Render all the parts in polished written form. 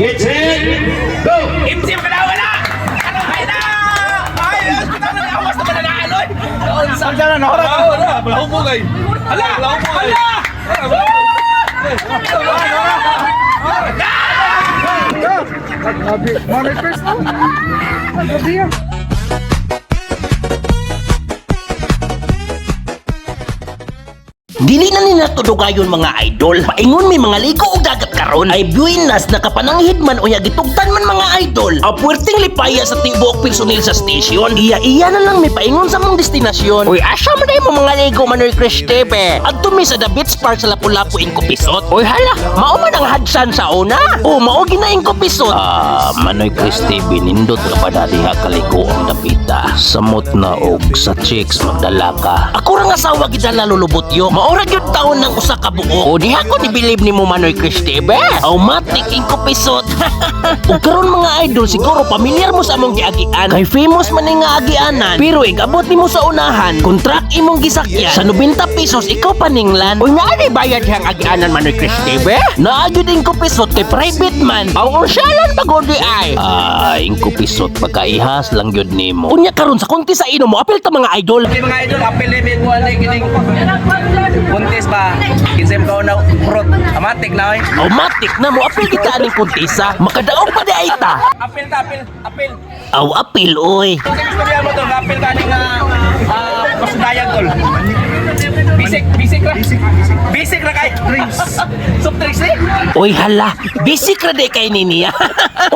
Get set, go! MC wala! Ano kay na? Ay, awas na mananaloy. Wala na, wala. Wala kay. Hala! Hala! Dili na ni natudugayon, mga idol. Paingon may mga ligo og dagat karon. Ay buenas, nakapananghid man unya gitugtan man, mga idol. Ang puwerteng lipaya sa tibuok personil sa station. Iya-iya na lang may paingon sa mong destinasyon. Uy, asa man mo mga ligo, Manoy Cristebe? Adto mi sa The Beach Park sa Lapu-Lapu in Kupisot. Uy, hala, mao man ang hadsan sa una. O mao gina in Kupisot. Ah, Manoy Cristebe, nindot ka pa diha kaligo ang dapita. Samot na og sa chicks magdala ka. Ako ra nga asawa gidala lulubot yo. Maura gyud taon ng usa ka buo. O diha ko ni believe nimo, Manoy Cristebe. Automatic in Kupisot. Ug karon, mga idol, siguro pamilyar mo sa among giagian. Kay famous man ni nga agianan. Pero igabot nimo sa unahan, kontrak imong gisakyan sa 90 pesos ikaw paninglan. Uy, naa ni bayad dihang agianan, Manoy Cristebe? Naa gyud in Kupisot kay private man. Aw ursyalan pagod di ay. Ah, in Kupisot pagkaihas lang gyud nimo. Unya karon sa konti sa inom mo apil ta, mga idol. Okay, mga idol, apil ni may kuha na kining buntis ba? Kinsay mo na prot. Amatik na oy. Automatic na mo apil kita aning kontisa. Makadaog pa di ay ta. Apil ta, apil, apil. Aw apil oy. Kung sa istorya mo tol, apil ka ni nga pasundayag tol. Basic, basic ra. Basic ra kay. Drinks. Soft drinks eh. Oy hala, busy ka di kay ni niya.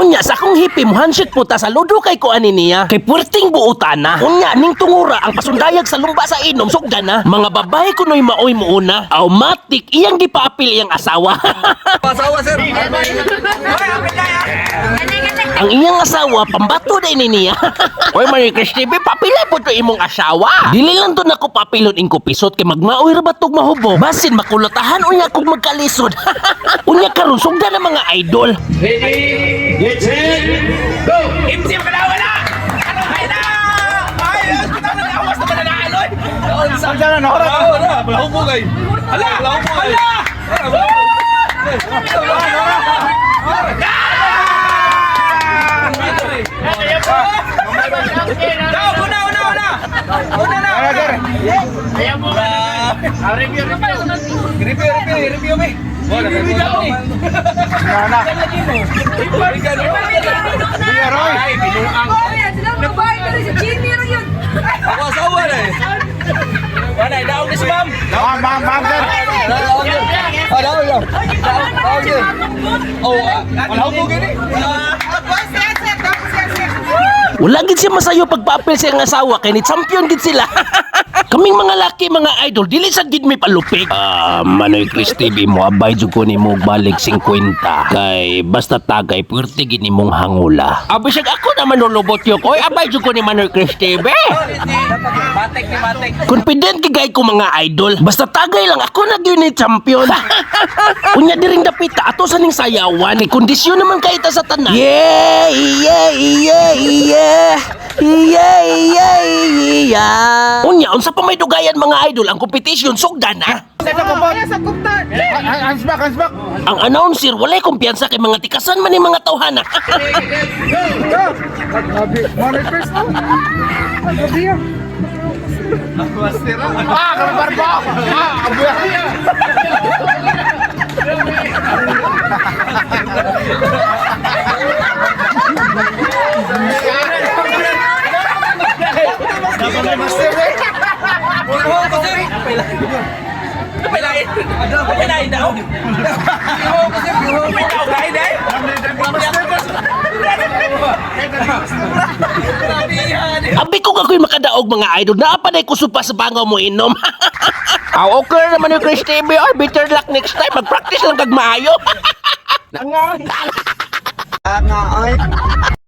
Unya sa akong hipi mo handshake po ta saludo kay ko ani niya. Kay puwerteng buutan na. Unya ning tungura ang pasundayag sa lumba sa inom sugdan na. Mga babae kunoy maoy muuna. Automatic iyang gipaapil iyang asawa. Asawa, sir. Oy, apil na ya. Ang iyang asawa pambato day ni niya. Oy Marie Christine, papila po to imong asawa. Dili lang to nako papilon ing kupisot kay magmaoy ra ba tog mahubo. Basin makulatahan unya kog magkalisod. Unya karon sugdan na, mga idol. Ready, get set, go! MC wala! Ano kay na? Ay, awas na mananaloy. Wala na, wala. Wala kay. Hala! Hala! Daw, una, una, una! Una na! Review, review, review, me. Review daw ni. Ay, binuang. Ako asawa na eh. Wala, daog ni si ma'am. Ma'am, ma'am, ma'am, sir. Ah, daw, daw. Daw, sir. Oh, wala ko gini. Wala gid siya masayo pagpaapil sa iyang asawa kay ni champion gid sila. Kaming mga laki, mga idol, dili sad gid may palupig. Ah, Manoy Chris TV mo abay jud ko nimo balik 50 kay basta tagay puwerte gid nimong hangula. Abi siya ako na manulubot yo koy abay jud ko ni Manoy Chris TV. Batik ni batik. Confident kay ko, mga idol. Basta tagay lang ako na gyud ni champion. Unya diring dapita ato sa ning sayawan. Kay kondisyon naman kay ta sa tanan. Yeah. Yeah. Unya unsa pa may dugayan, mga idol, ang competition sugdan na. Hands back, hands back. Ang announcer walay kumpiyansa kay mga tikasan man ni mga tawhana. Ah, kabarba. Ah, abuya. Pilain. Pilain daw. Pilain daw kain eh. Abi ko ako'y makadaog, mga idol. Naa pa ko supa sa bangaw mo inom. Aw, okay naman yung Chris TV. Or better luck next time. Mag-practice lang kag maayo.